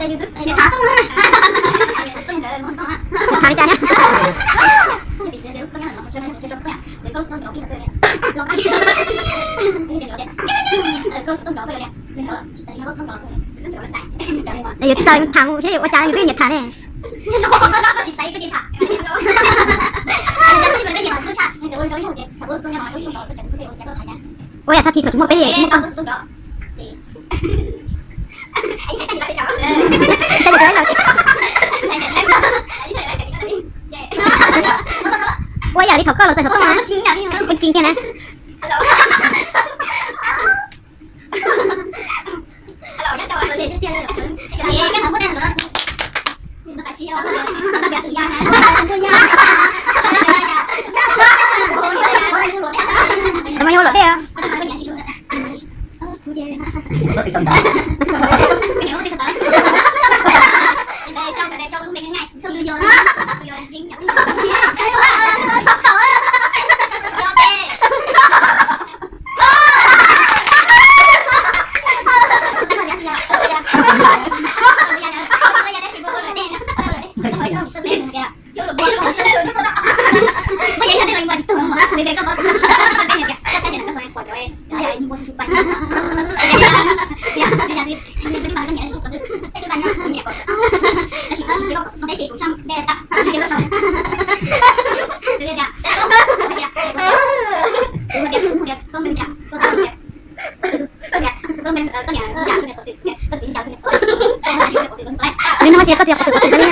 Tham li cas na? Yus txawm tham mus thiab yus ua cas yus twb nyiam tham ne. Ua yam tag kis thaum tsis muaj peb li muaj koj. Ua yam li thaum koj los txais xov tooj na, ua ncing tiag na. Mas yog luam dej. Nws no tsis yog koj tias qhov twg qhov twg li.